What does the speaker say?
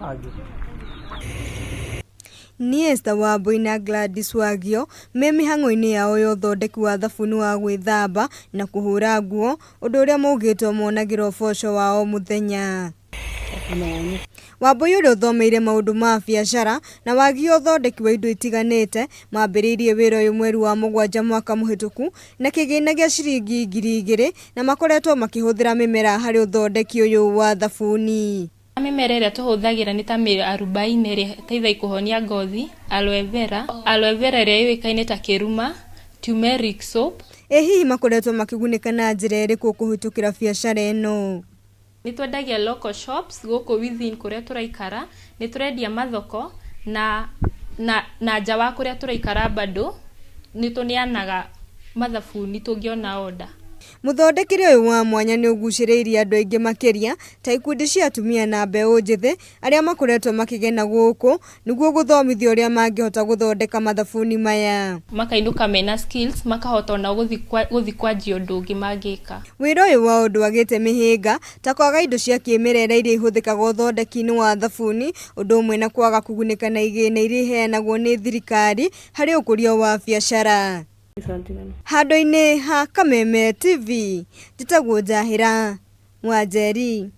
Angĩ. Niĩ Esther Wambui na Gladys Wagio me mĩhang'o-inĩ yao ya ũthondeki wa thabuni wa gwĩthamba na kũhũra nguo, ũndũ ũrĩa maugĩtwo monagĩra ũboco wa o mũthenya. Wambui ũrĩa ũthomeire maũndũ ma biacara na Wagio ũthondeki wa indo itiganĩte, mambĩrĩirie wĩra ũyũ mweri wa mũgwanja mwaka mũhĩtũku na kĩgĩna gĩa ciringi 2000 na makoretwo makĩhũthĩra mĩmera harĩ ũthondeki ũyũ wa thabuni. Mĩmera ĩrĩa tũhũthagĩra nĩ ta mĩarubaine ĩrĩa ĩteithagia kũhonia ngothi, aloe vera, aloe vera ĩrĩa yũĩkaine ta kĩruma, turmeric soap. Ĩ hihi makoretwo makĩgunĩka na njĩra ĩrĩkũ kũhĩtũkĩra biacara ĩno? Nĩ twendagia local shops gũkũ within kũrĩa tũraikara, nĩ tũrendia mathoko na na na nja wa kũrĩa tũraikara bado nĩ tũneanaga mathabuni tũngĩona order. Mũthondekere ũyũ wa mwanya nĩ ũgucĩrĩirie andũ aingĩ makĩria ta ikundi cia atumia na mbeũ njĩthĩ arĩa makoretwo makĩgena gũkũ nĩguo gũthomithio ũrĩa mangĩhota gũthondeka mathabuni maya. Makainũka mena skills, makahota onao gũthiĩ kwanjia ũndũ ũngĩ mangĩka. Wĩra ũyũ wao ndwagĩte mĩhĩnga ta kwaga indo cia kĩmerera iria ihũthĩkaga ũthondeki-inĩ wa thabuni, ũndũ ũmwe na kwaga kũgunĩka na igĩna iria iheanagwo nĩ thirikari harĩ ũkũria wa biacara. Handũ-inĩ ha Kameme TV, njĩtagwo Njahĩra Wanjeri.